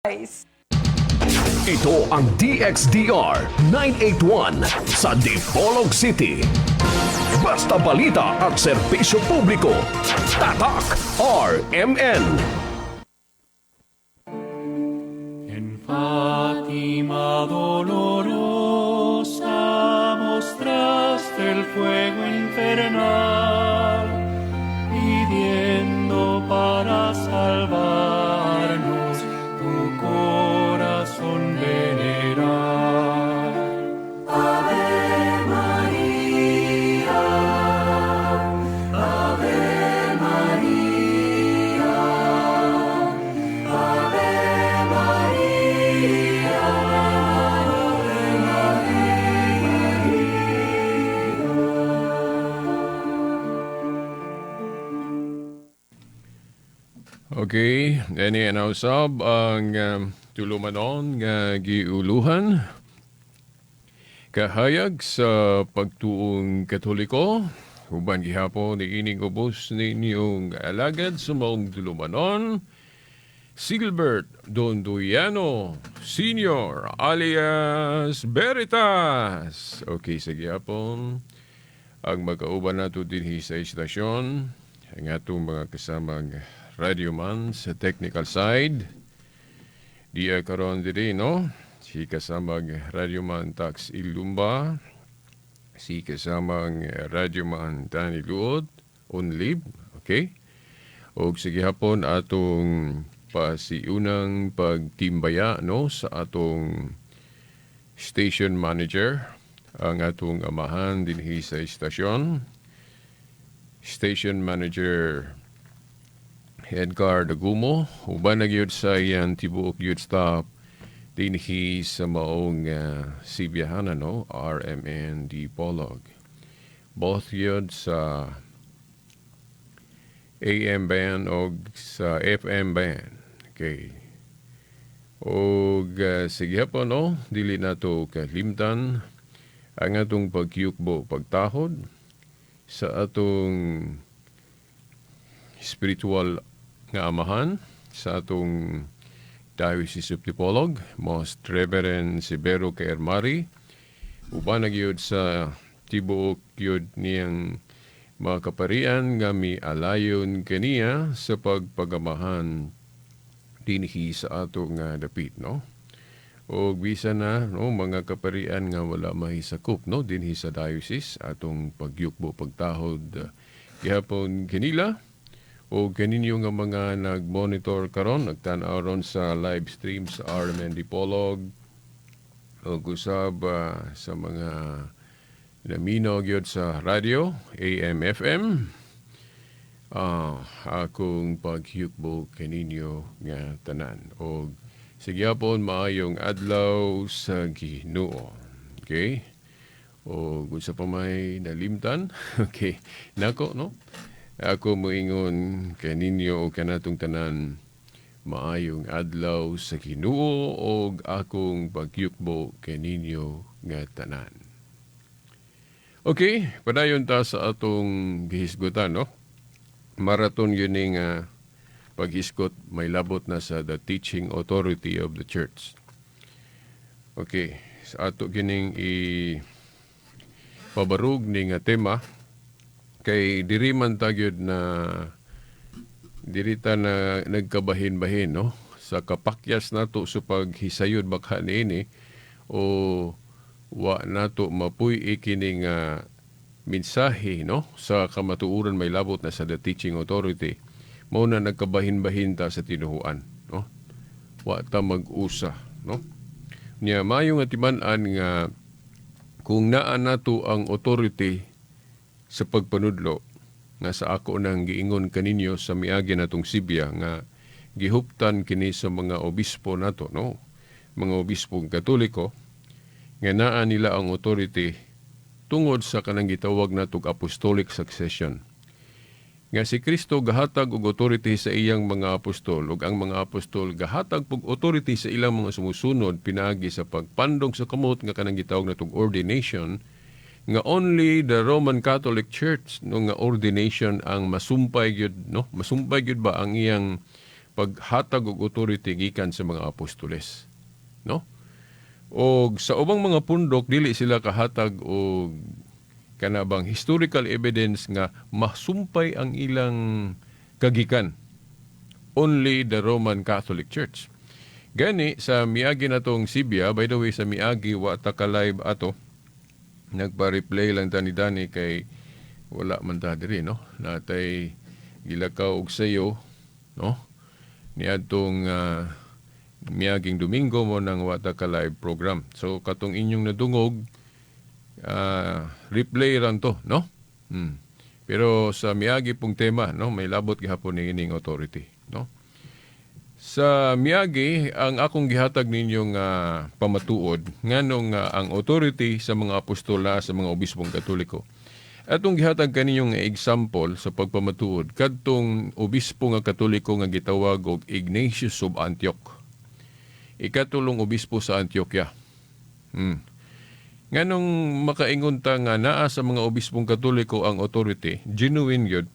Guys. Ito ang DXDR 981 sa Dipolog City. Basta balita at serbisyo publiko. Tatak RMN. En Fátima dolorosa mostraste el fuego infernal, pidiendo para salvarnos tu corazón veneral. Ave María, Ave María, Ave María, Ave María. Okay, ani na usab ang tulumanon nga giuluhan kahayag sa pagtuong Katoliko, uban gihapon ni ining ubos ninyong alagad sa maong tulumanon, Silbert Dondoyano Senior alias Veritas. Okay, sa gihapon ang magkauban nato dinhi sa istasyon, ang atong mga kasamang radyoman sa technical side. Diya karon diri, no? Si kasamang radyoman Tax Ilumba, si kasamang radyoman Danny Luod, Onlib, okay? Og sige hapon atong pasiunang pagtimbaya, no, sa atong station manager, ang atong amahan dinhi sa istasyon, Station Manager Edgar Dagumo, uban na gyud sa iyang tibuok gyud staff dinhi sa maong Sibihanan, no, RMN Dipolog. Both gyud sa AM band o sa FM band. Okay. Og sige po, no, dili nato kalimtan ang atong pagyukbo, pagtahod sa atong spiritual nga amahan sa atong Diocese of Dipolog, Most Reverend Severo Caermari, uban na gyud sa tibuok gyud niyang mga kaparian nga mialayon kaniya sa pagpagamahan dinhi sa atong nga dapit, no? O bisan na, no, mga kaparian nga wala mahisakop, no, dinhi sa diocese, atong pagyukbo, pagtahod gihapon kanila o kaninyo nga mga nag-monitor karon, nagtan-aw ron sa live stream sa RMN Dipolog o usab sa mga naminaw gyud sa radio AM FM, akong pagyukbo kaninyo nga tanan og sige hapon, maayong adlaw sa Ginoo. Okay? O kung sa pa may nalimtan, okay. Nako, no? Ako moingon kaninyo o kanatong tanan, maayong adlaw sa Ginoo og akong pagyukbo kaninyo nga tanan. Okay, padayon ta sa atong gihisgutan, no? Marathon yun ning paghisgot may labot na sa the teaching authority of the church. Okay, sa ato gining i pabarug ni nga tema kay diri man ta gyud na diri ta na nagkabahin-bahin, no, sa kapakyas nato sa paghisayod baka niini o wa nato mapuy kini nga mensahe, no, sa kamatuoran may labot na sa the teaching authority. Mao na nagkabahin-bahin ta sa tinuhuan, no? Wa ta mag-usa, no? Nya maayo nga timan-an nga kung naa nato ang authority sa pagpanudlo nga sa ako nang giingon kaninyo sa miagi natong Sibya nga gihuptan kini sa mga obispo nato, no, mga obispong Katoliko, nga naa nila ang authority tungod sa kanang gitawag natog apostolic succession, nga si Kristo gahatag og authority sa iyang mga apostol ug ang mga apostol gahatag og authority sa ilang mga sumusunod pinaagi sa pagpandong sa kamot nga kanang gitawag natong ordination, nga only the Roman Catholic Church, no, nga ordination ang masumpay gyud, no, masumpay gyud ba ang iyang paghatag og authority gikan sa mga apostoles, no? Og sa ubang mga pundok, dili sila kahatag og kana bang historical evidence nga masumpay ang ilang kagikan. Only the Roman Catholic Church. Gani sa miagi natong Sibya, by the way, sa miagi wa ta ka live ato. Nagpa-replay lang ta ni Dani kay wala man ta diri, no. Natay gilakaw og sayo, no. Niadtong miaging Domingo mo nang wa ta ka live program. So katong inyong nadungog, replay ran to, no? Pero sa miagi pong tema, no, may labot gihapon ni ining authority, no? Sa miagi, ang akong gihatag ninyong pamatuod nganong ang authority sa mga apostola sa mga obispong Katoliko. Atong gihatag kaninyong example sa pagpamatuod kadtong obispo nga Katoliko nga gitawag og Ignatius of Antioch. Ikatulong obispo sa Antioquia. Nganong makaingon ta nga naa sa mga obispong Katoliko ang authority, genuine gyud,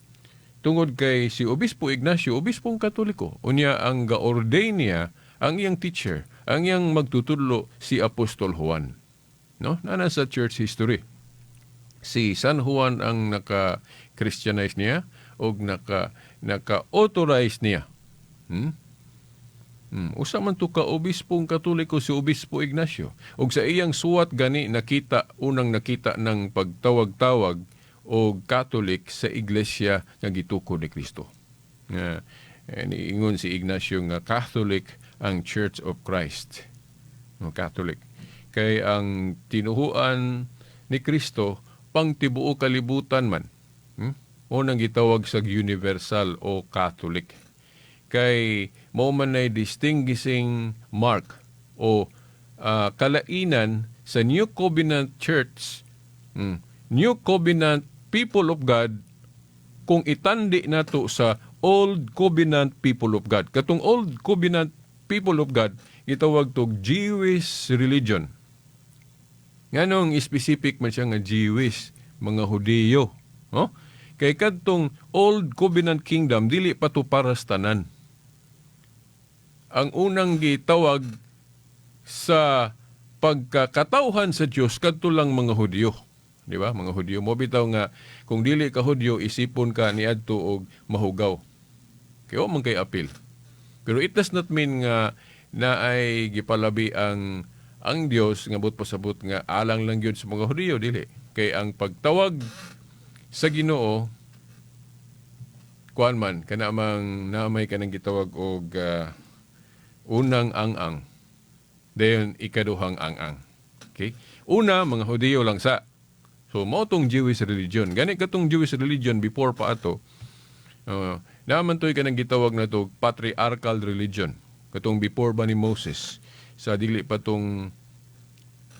tungod kay si Obispo Ignacio, obispong Katoliko. Unya ang ga-ordain niya, ang iyang teacher, ang iyang magtutudlo, si Apostol Juan. No? Nana sa church history. Si San Juan ang naka-Christianize niya o naka-authorize niya. Usa man to ka obispong Katoliko si Obispo Ignacio. Og sa iyang suwat gani nakita, unang nakita ng pagtawag-tawag og Catholic sa iglesia nga gitukod ni Kristo. Nga niingon si Ignacio nga Catholic ang Church of Christ. No, Catholic. Kay ang tinuhuan ni Kristo pang tibuok kalibutan man. Mo nang gitawag sa universal o Catholic. Kay mao man nay distinguishing mark o kalainan sa New Covenant Church, New Covenant people of God, kung itandi nato sa Old Covenant people of God. Katong Old Covenant people of God, gitawag to Jewish religion. Nganong specific man siya nga Jewish, mga Hudiyo, no? Kay kadtong Old Covenant Kingdom dili pa to para sa tanan. Ang unang gitawag sa pagkakatawhan sa Dios kadto lang mga Hudyo. Di ba? Mga Hudyo mo bitaw nga kung dili ka Hudyo, isipon ka niadto og mahugaw. Kay wa man kay apil. Pero it does not mean nga na ay gipalabi ang Dios nga buot pasabot nga alang lang gyud sa mga Hudyo, dili. Kay ang pagtawag sa Ginoo, kuan man kana mang naamay kanang gitawag og unang ang-ang, dayon ikaduhang ang-ang. Okay? Una, mga Hudiyo lang sa. So mao tong Jewish religion. Gani katong Jewish religion before pa ato, naman to'y kanang gitawag na to patriarchal religion. Katong before ba ni Moses, sa dili pa tong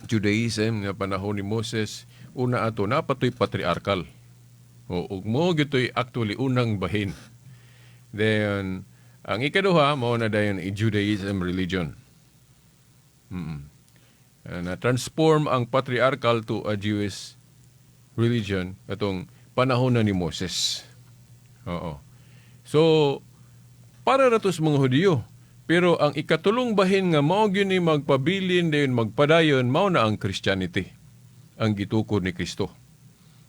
Judaism nga panahon ni Moses, una ato napatoy patriarchal. O ug mo gitoy actually unang bahin. Then ang ikaduha mao na dayon i Judaism religion. Na transform ang patriarchal to a Jewish religion atong panahon na ni Moses. Oo. So para ra to sa mga Hudiyo. Pero ang ikatulong bahin nga mao gyud ni magpabilin dayon magpadayon, mao na ang Christianity. Ang gitukod ni Kristo.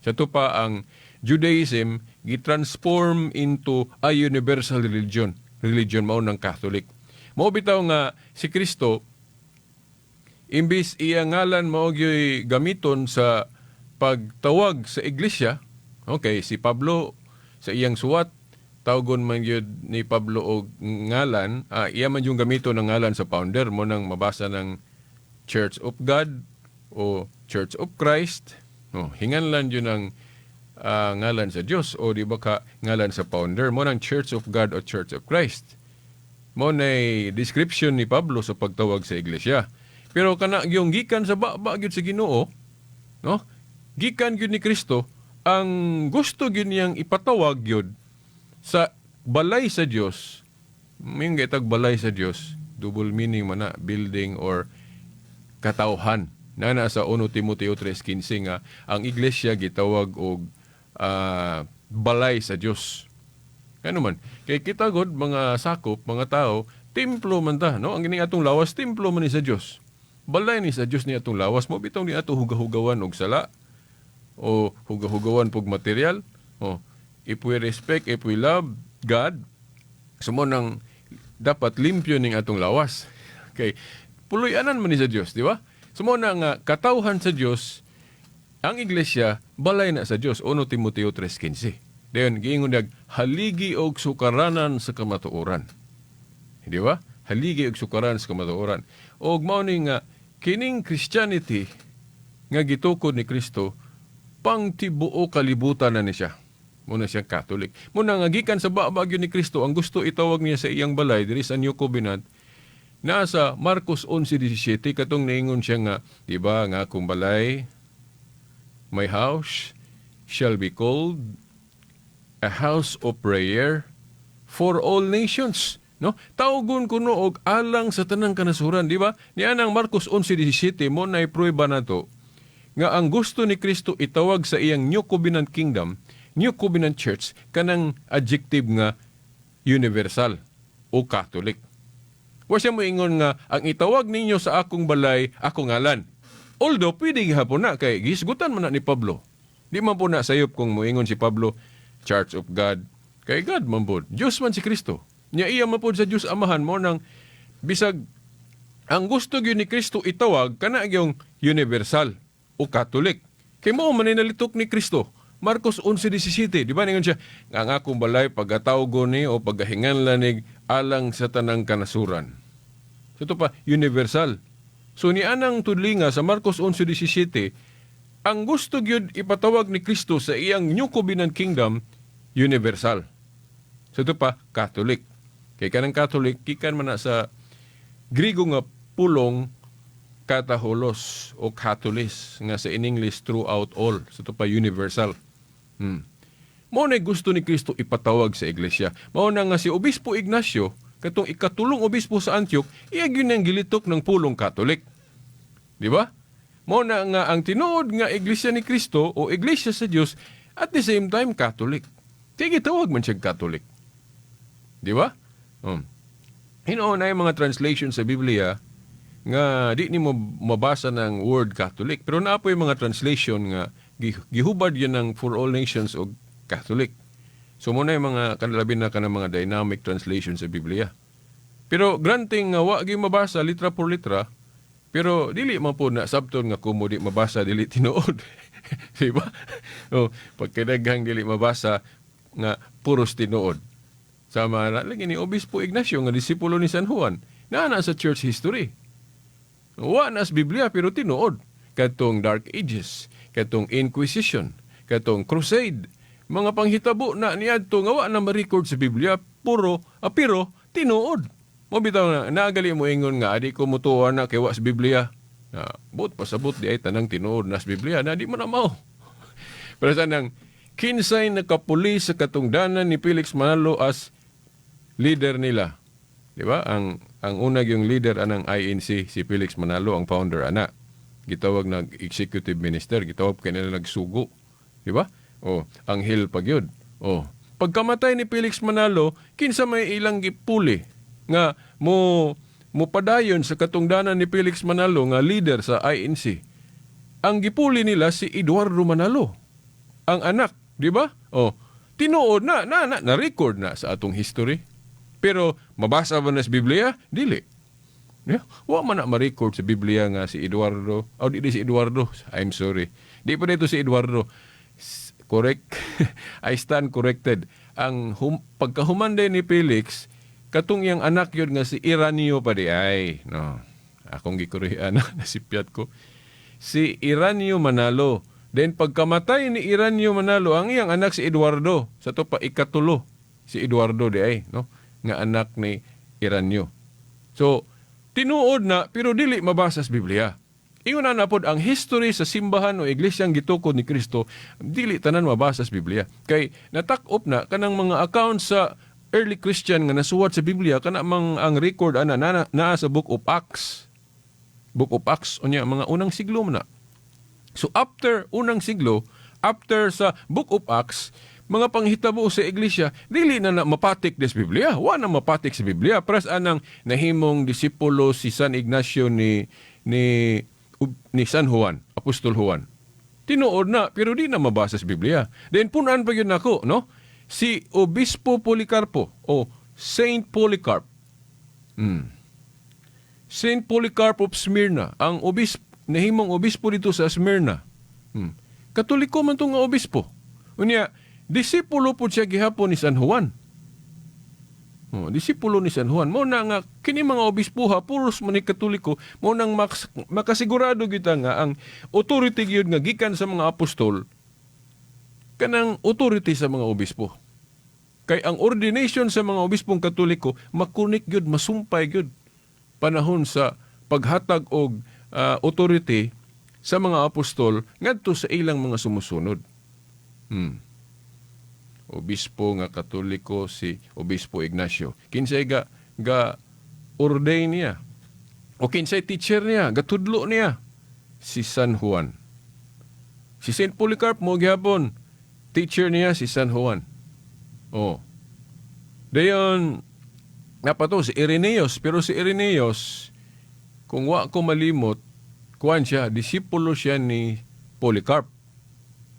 Sa to pa ang Judaism gitransform into a universal religion. Religion mao ng Catholic. Mao bitaw nga si Kristo, imbis iya ngalan mao gyuy gamiton sa pagtawag sa iglesia, okay, si Pablo sa iyang suwat tawgon man gyud ni Pablo og ngalan, iya man yung gamiton ng ngalan sa founder mo nang mabasa ng Church of God o Church of Christ. No, hinganlan yun ang ngalan sa Dios o di ba ka ngalan sa founder mo ng Church of God o Church of Christ. Mo nay description ni Pablo sa pagtawag sa iglesia. Pero kana yung gikan sa baba gyud sa Ginoo, no? Gikan gyud ni Kristo, ang gusto gyud niyang ipatawag gyud sa balay sa Dios. May gitag balay sa Dios, double meaning man na, building or katawhan. Nana sa 1 Timoteo 3:15 nga ang iglesia gitawag og balay sa Dios. Kano man, kay kita god mga sakop, mga tao, templo man ta, no? Ang kining atong lawas, templo man ni sa Dios. Balay ni sa Dios ni atong lawas mo bitaw ni ato hugahugawan og sala o hugahugawan pog material. Oh, if we respect, if we love God, so mao nang dapat limpyo ning atong lawas. Okay. Puloy-anan man ni sa Dios, di ba? So mao na nga katawhan sa Dios, ang iglesia balay na sa Dios, 1 Timoteo 3:15. Dayon giingon dag haligi og sukaranan sa kamatuoran. Di ba? Haligi og sukaran sa kamatuoran. Og mao ni nga kining Christianity nga gitukod ni Kristo, pang tibuok kalibutan na ni siya. Mao na siya Catholic. Mao na nga gikan sa baba gyud ni Kristo, ang gusto itawag niya sa iyang balay diri sa New Covenant, nasa Marcos 11:17, katong niingon siya nga, di ba, nga akong balay, "My house shall be called a house of prayer for all nations." No? Tawgon kuno og alang sa tanang kanasuran, di ba? Niya nang Marcos 11:17 mao na prueba nato nga ang gusto ni Kristo itawag sa iyang New Covenant Kingdom, New Covenant Church, kanang adjective nga universal o Catholic. Wa siya moingon nga ang itawag ninyo sa akong balay, akong ngalan. Although pwede gihapon na kay gisgutan man na ni Pablo. Di man po na sayop kung moingon si Pablo, "Church of God." Kay God man pod. Diyos man si Kristo. Nya iya man pod sa Diyos Amahan mao nang bisag ang gusto gyud ni Kristo itawag kana gyung universal o Catholic. Kay mao man ni nalitok ni Kristo. Marcos 11:17, di ba ningon siya, nga ang akong balay pagatawgon ni o pagahinganlan ni alang sa tanang kanasuran. So ito pa, universal. So ni anang tudlinga sa Marcos 11:17, ang gusto gyud ipatawag ni Kristo sa iyang New Covenant Kingdom, universal. So ito pa, Catholic. Kay kanang Catholic, gikan man na sa Grigo nga pulong kataholos o katholis nga sa in English throughout all. So ito pa, universal. Mao na gusto ni Kristo ipatawag sa iglesia. Mao na nga si Obispo Ignacio, katong ikatulong obispo sa Antioch, iya gyud nang gilitok ng pulong Catholic. Di ba? Mao na nga ang tinuod nga iglesia ni Kristo o iglesia sa Dios, at the same time Catholic. Kaya gitawag man siya Catholic. Di ba? Hinuon na yung mga translation sa Biblia nga di nimo mabasa ng word Catholic. Pero naa po yung mga translation nga gihubad yun ng for all nations o Catholic. So mao na yung mga kanalabi na kanang mga dynamic translation sa Biblia. Pero granting nga wa gyud mabasa litra por litra, pero dili man po na sabton nga kumo di mabasa dili tinuod. Di ba? Oh, pagkadaghang dili mabasa nga puros tinuod. Sama na lagi ni Obispo Ignacio nga disipulo ni San Juan, naa na sa church history. Wa na sa Biblia pero tinuod. Katong Dark Ages, katong Inquisition, katong Crusade, mga panghitabo na niadto nga wa na ma-record sa Biblia, puro pero tinuod. Mao bitaw na nagali mo ingon nga adi ko mutuo na kay wa sa Biblia. Na buot pasabot di ay tanang tinuod na sa Biblia na di man na mao. Pero sa nang kinsay nakapuli sa katungdanan ni Felix Manalo as leader nila. Di ba? Ang una yung leader anang INC, si Felix Manalo ang founder ana. Gitawag nag executive minister, gitawag kay nila nagsugo. Di ba? Oh, anghel pa gyud. Oh, pagkamatay ni Felix Manalo, kinsa may ilang gipuli nga mo mopadayon sa katungdanan ni Felix Manalo nga leader sa INC? Ang gipuli nila si Eduardo Manalo. Ang anak, di ba? Oh, tinuod na, na, na, na-record na sa atong history. Pero mabasa ba na sa Biblia? Dili. Yeah. Wa man na ma-record sa Biblia nga si Eduardo. Oh, di si Eduardo. I'm sorry. Di pa dito si Eduardo. Correct. I stand corrected. Ang pagkahumanday ni Felix, katong iyang anak yun nga si Iranio pa di ay. No. Akong gikurihan na, nasipyat ko. Si Iranio Manalo. Then pagkamatay ni Iranio Manalo, ang iyang anak si Eduardo. Sa to pa ikatulo si Eduardo di ay, no? Nga anak ni Iranio. So, tinuod na pero dili mabasa sa Biblia. Ingon na pod ang history sa simbahan o iglesyang gitukod ni Kristo, dili tanan mabasa sa Biblia. Kay natak-op na kanang mga accounts sa early Christian nga nasuwat sa Biblia, kana mang ang record ana na, naa sa Book of Acts. Book of Acts unya mga unang siglo man na. So after unang siglo, after sa Book of Acts, mga panghitabo sa iglesia dili na, na mapatik des Biblia. Wa na mapatik sa Biblia. Paras anang nahimong disipulo si San Ignacio ni San Juan, Apostol Juan. Tinuod na, pero di na mabasa sa Biblia. Then punan pa yun nako, no? Si Obispo Policarpo o Saint Polycarp. Saint Polycarp of Smyrna, ang obispo, nahimong obispo dito sa Smyrna. Katoliko man to nga obispo. Unya, disipulo po siya gihapon ni San Juan. Oh, disipulo ni San Juan. Mo na nga kini mga obispo ha, puros man ni Katoliko, mo nang makasigurado kita nga ang authority gyud nga gikan sa mga apostol kanang authority sa mga obispo. Kay ang ordination sa mga obispong Katoliko makunik gyud, masumpay gyud panahon sa paghatag og authority sa mga apostol ngadto sa ilang mga sumusunod. Obispo nga Katoliko si Obispo Ignacio. Kinsay ga ordain niya? O kinsay teacher niya, gatudlo niya? Si San Juan. Si Saint Polycarp mo gihapon, teacher niya si San Juan. Oh. Dayon napato si Irenaeus, pero si Irenaeus, kung wa ko malimot, kuan siya, disipulo siya ni Polycarp.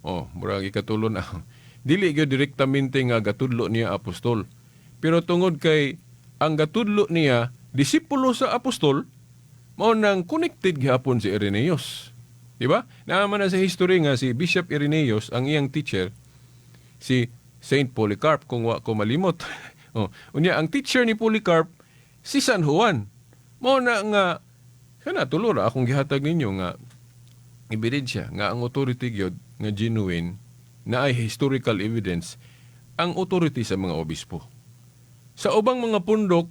Oh, murag ikatulo na. Dili gyud direktamente nga gatudlo niya apostol. Pero tungod kay ang gatudlo niya disipulo sa apostol, mao nang connected gihapon si Irenaeus. Di ba? Naa man na sa history nga si Bishop Irenaeus, ang iyang teacher si Saint Polycarp, kung wa ko malimot. Oh, unya ang teacher ni Polycarp si San Juan. Mao na nga kana tulo ra akong gihatag ninyo nga ebidensya nga ang authority gyud nga genuine na ay historical evidence ang authority sa mga obispo. Sa ubang mga pundok,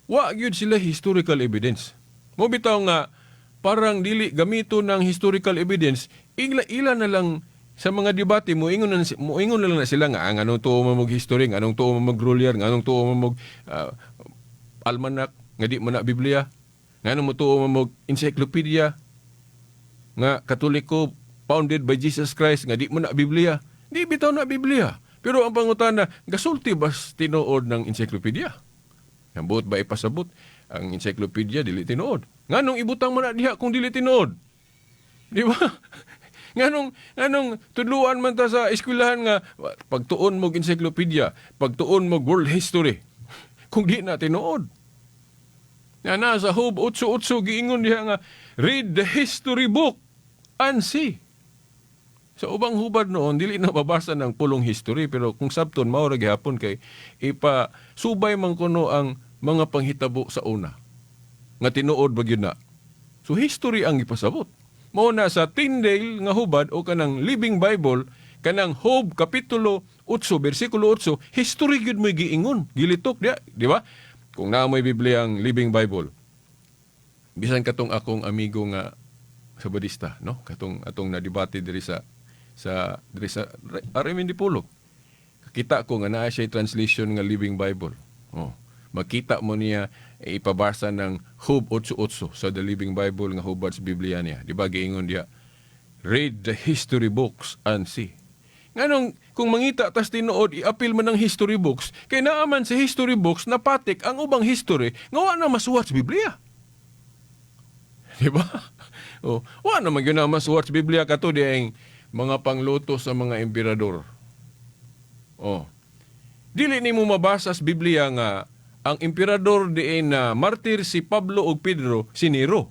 wa gyud sila historical evidence. Mo bitaw nga parang dili gamito ng historical evidence, ila ila na lang sa mga debate mo ingon na lang na sila nga ang anong tuo mo mag history, nga anong tuo mo mag ruler, nga anong tuo mo mag almanac nga di man na Biblia, nga anong mo tuo mo mag encyclopedia nga Katoliko founded by Jesus Christ nga di mo na Biblia. Di bitaw na Biblia. Pero ang pangutana, gasulti ba tinuod ng encyclopedia? Ambot ba ipasabot ang encyclopedia dili tinuod? Nganong ibutang man na diha kung dili tinuod? Di ba? Nganong tudluan man ta sa eskwelahan nga pagtuon mo encyclopedia, pagtuon mo world history, kung di na tinuod? Nga na sa Job 8:8 giingon diha nga read the history book and see. Sa ubang hubad noon dili na mabasa ng pulong history, pero kung sabton mao ra gihapon kay ipa subay man kuno ang mga panghitabo sa una nga tinuod ba gyud na. So history ang ipasabot. Mao na sa Tyndale nga hubad o kanang Living Bible, kanang Job kapitulo 8 bersikulo 8, history gyud mo giingon, gilitok diya, di ba? Kung naa mo'y Biblia ang Living Bible, bisan katong akong amigo nga sa Budista, no? Katong atong nadebate diri sa RM Dipolog. Kita ko nga naa siya translation nga Living Bible. Oh. Makita mo niya ipabasa ng Job 8:8 sa The Living Bible nga hubad sa Biblia niya. Di ba giingon diya, "Read the history books and see." Nganong kung mangita tas tinuod, iapil man ng history books kay naa man sa history books napatik ang ubang history nga wa na masuwat sa Biblia. Di ba? Oh, wa na man gyud na masuwat sa Biblia kato diang mga pangluto sa mga emperador. Oh. Dili nimo mabasa sa Biblia nga ang emperador diin na martir si Pablo ug Pedro si Nero.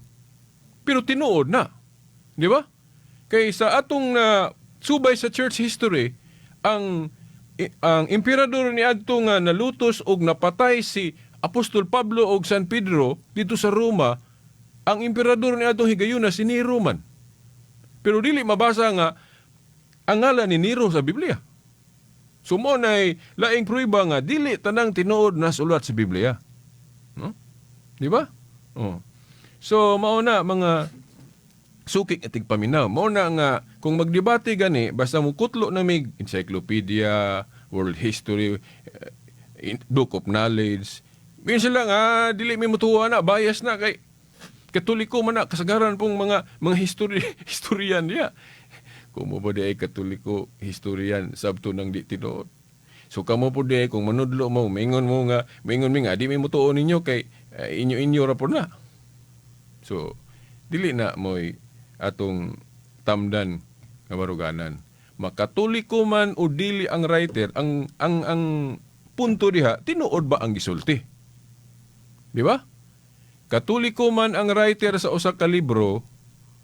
Pero tinuod na. Di ba? Kay sa atong na subay sa church history, ang emperador ni adto nga nalutos og napatay si Apostol Pablo og San Pedro dito sa Roma, ang emperador ni adtong higayuna si Nero man. Pero dili mabasa nga ang ngalan ni Nero sa Biblia. So mo nay laing prueba nga dili tanang tinuod na sulat sa Biblia. No? Di ba? Oh. So mao na mga suki nga tigpaminaw. Mao na nga kung magdebate gani basta mo kutlo na mig encyclopedia, world history, book of knowledge. Minsan sila nga dili mi mutuwa na, bias na kay Katoliko man na kasagaran pong mga history historian niya. Kung mo ba di ay Katoliko historian, sabto nang di tinuod. So kamo po di kung manudlo mo, maingon mo nga, maingon mi nga, di mi mutuo ninyo kay inyo-inyo ra po na. So, dili na mo'y atong tamdan nga baruganan. Makatoliko man o dili ang writer, ang punto diha, tinuod ba ang gisulti? Di ba? Katoliko man ang writer sa usa ka libro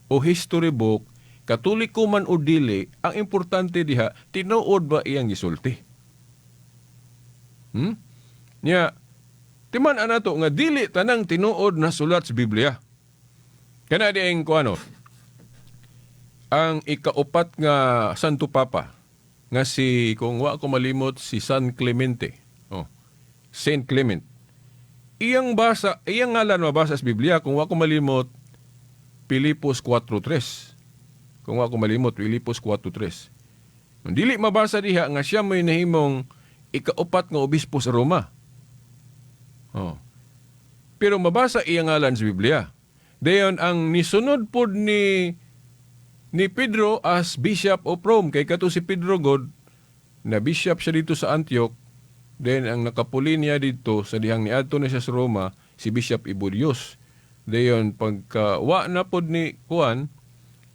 o history book, Katoliko man o dili, ang importante diha, tinuod ba iyang gisulti? Nya, timan anato nga dili tanang tinuod na sulat sa Biblia. Kana di ang kuano, ang ikaupat nga Santo Papa nga si, kung wa ko malimot, si San Clemente. Oh, Saint Clement. Iyang basa, iyang ngalan mabasa sa Biblia, kung wa ko malimot, Filipos 4:3. Kung wa ko malimot, Filipos 4:3. Dili mabasa diha nga siya may nahimong ikaupat nga obispo sa Roma. Oh. Pero mabasa iyang ngalan sa Biblia. Dayon ang nisunod pod ni Pedro as Bishop of Rome, kay kato si Pedro god na bishop siya dito sa Antioch, then ang nakapuli niya dito sa dihang niadto na siya sa Roma si Bishop Ibodius. Dayon pagka wa na pod ni kuan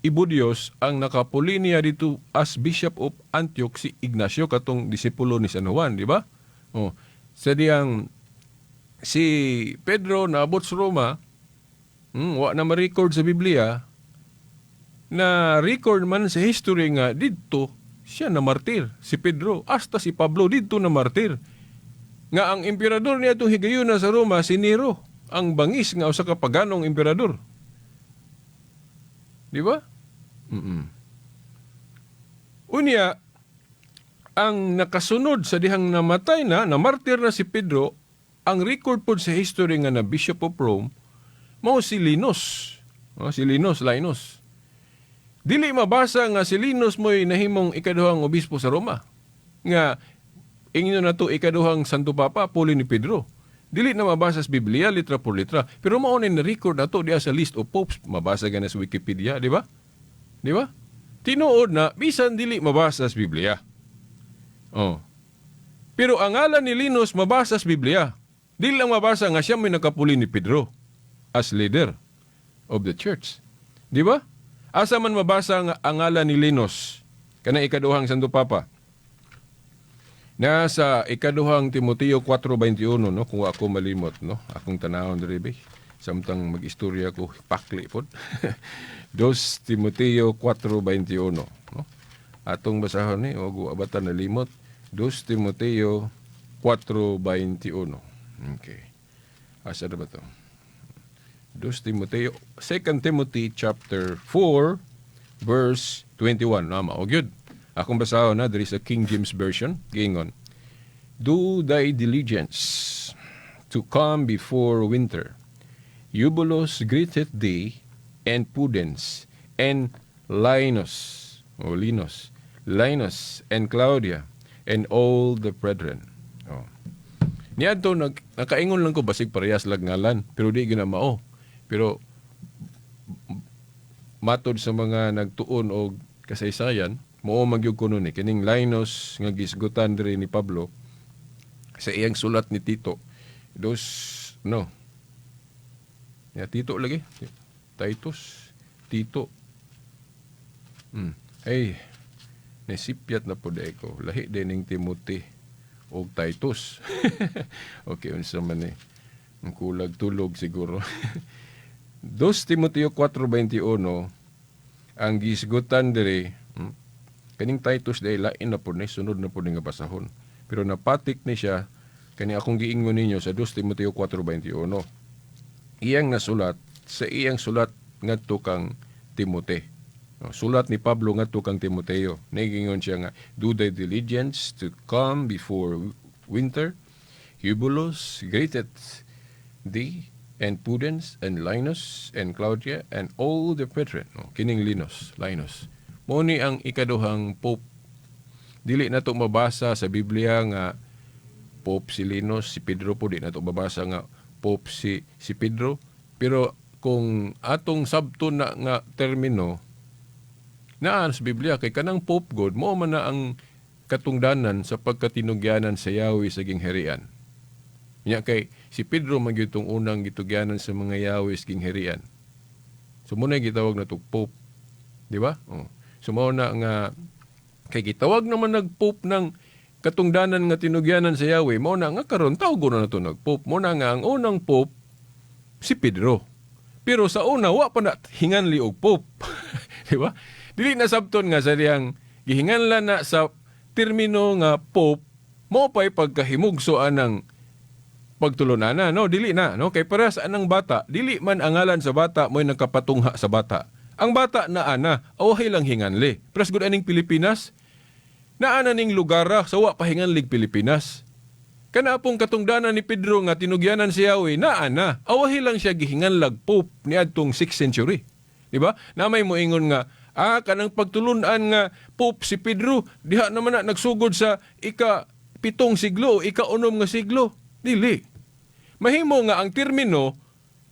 Ibodius, ang nakapuli niya dito as Bishop of Antioch si Ignacio, katong disipulo ni San Juan, di ba? Oh, sa dihang si Pedro naabot sa Roma, wa na ma-record sa Biblia, na record man sa history nga didto siya na martir si Pedro, hasta si Pablo didto na martir. Nga ang emperador niya itong higayuna sa Roma si Nero, ang bangis nga usa ka paganong emperador. Di ba? Unya, ang nakasunod sa dihang namatay na, namartir na si Pedro, ang record pod sa history nga na Bishop of Rome, mao si Linus. Oh, si Linus, Linus. Dili mabasa nga si Linus mo'y nahimong ikaduhang obispo sa Roma. Nga, ingno na to ikaduhang Santo Papa, puli ni Pedro. Dili na mabasa sa Biblia, litra por litra. Pero mao na record na to diya sa list of popes. Mabasa gana sa Wikipedia, di ba? Di ba? Tinuod na, bisan dili mabasa sa Biblia. Oh. Pero ang ngalan ni Linus mabasa sa Biblia. Dili lang mabasa nga siya may nakapuli ni Pedro as leader of the church. Di ba? Asa man mabasa nga ang ngalan ni Linus kana ikaduhang Santo Papa? Nasa ikaduhang Timoteo 4:21, no, kung ako malimot, no, akong tanawon diri be samtang mag-istorya ko, pakli pod. 2 Timoteo 4:21, no, atong basahon ni og abatan nalimot. 2 Timoteo 4:21. Okay, asa na ba to? 2 Timoteo, 2 Timothy chapter 4 verse 21. Mao gyud. Akong basahon na diri sa King James Version, giingon: "Do thy diligence to come before winter. Eubulus greeteth thee, and Pudens, and Linus, o Linus, Linus, and Claudia, and all the brethren." Oh. Niadto nakaingon lang ko basig parehas lag ngalan, pero di gyud na mao. Pero matod sa mga nagtuon og kasaysayan, mao magyud kuno ni kining Linus nga gisgutan diri ni Pablo sa iyang sulat ni Tito. Dos, no. Ya, Tito lagi. Titus, Tito. Ay, nasipyat na po ko. Lahi din ning Timothy og Titus. Okay, unsa man ni. Ang kulag tulog siguro. 2 Timoteo 4:21 ang gisgutan diri, kaning Titus dahil lain na po ni, sunod na po ni nga basahon. Pero napatik ni siya kani akong giingon ninyo sa 2 Timoteo 4:21. Iyang nasulat sa iyang sulat ngadto kang Timote. No, sulat ni Pablo ngadto kang Timoteo. Nagingon siya nga, "Do thy diligence to come before winter. Eubulus greeteth thee, and Pudens, and Linus, and Claudia, and all the brethren." No, kining Linus, Linus. Mo ni ang ikaduhang pope. Dili na to mabasa sa Biblia nga pope si Linus, si Pedro po di na to mabasa nga pope si Pedro. Pero kung atong sabto na nga termino, Naa sa Biblia kay kanang Pope God mao man na ang katungdanan sa pagkatinugyanan sa Yahweh sa gingharian. Nya kay si Pedro man gyud tong unang gitugyanan sa mga Yahweh sa gingharian. So muna gitawag na tog Pope. Di ba? Oh. So mao na nga kay gitawag naman nag Pope ng katungdanan nga tinugyanan sa Yahweh, mao na nga karon tawgon na nato nag Pope. Mao na nga ang unang Pope si Pedro. Pero sa una wa pa na hinganli og Pope. Di ba? Dili na sabton nga sa diyang gihinganlan na sa termino nga Pope mao pa'y pagkahimugso anang pagtulunana, no? Dili na, no? Kay para sa anang bata, dili man ang ngalan sa bata mo'y nakapatungha sa bata. Ang bata na ana, awahay lang hinganli. Pras gud aning Pilipinas, naana ning lugara sa wa pa hinganlig Pilipinas. Kana pong katungdanan ni Pedro nga tinugyanan si Yahweh, naa na, awahi lang siya gihinganlag Pope niadtong 6th century. Di ba? Na may moingon nga, kanang pagtulunan nga Pope si Pedro, diha naman na nagsugod sa ika-7 siglo, ika-6 nga siglo. Dili. Mahimo nga ang termino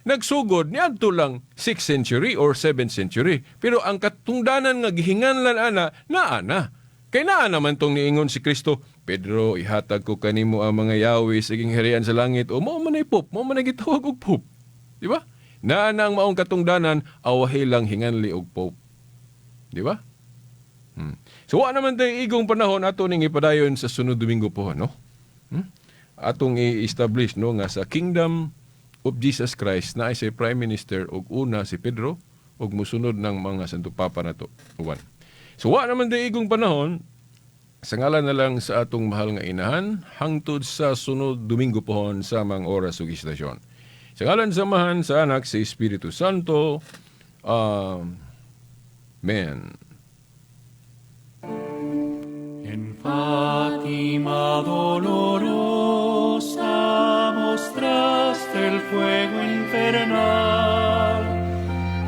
nagsugod niadto lang 6th century or 7th century. Pero ang katungdanan nga gihinganlan ana, naa na. Kay naa naman tong niingon si Kristo, Pedro, ihatag ko kanimo ang mga Yahweh sa gingharian sa langit. O mao man ay Pope, mao man ay gitawag og Pope. Di ba? Naa na ang maong katungdanan, awahi lang hinganli og Pope. Di ba? So wa naman tayo igong panahon ato ning ipadayon sa sunod Domingo po, no? Atong i-establish, no, nga sa Kingdom of Jesus Christ na ay si Prime Minister og una si Pedro og musunod ng mga Santo Papa nato. Uwan. So wa naman tayo igong panahon, sa ngalan na lang sa atong mahal nga inahan, hangtod sa sunod Domingo pohon sa mga oras ug istasyon. Sa ngalan sa Amahan, sa Anak, sa Espiritu Santo. Amen. En Fátima dolorosa mostraste el fuego infernal,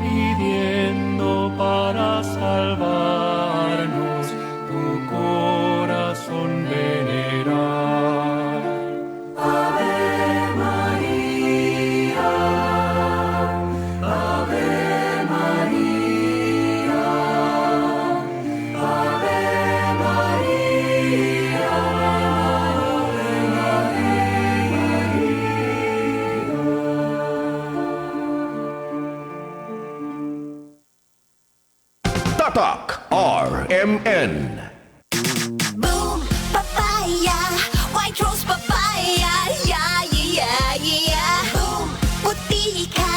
pidiendo para salvarnos tu corazón venerar. Ave Maria, Ave Maria, Ave Maria, Ave Maria. Tatak RMN.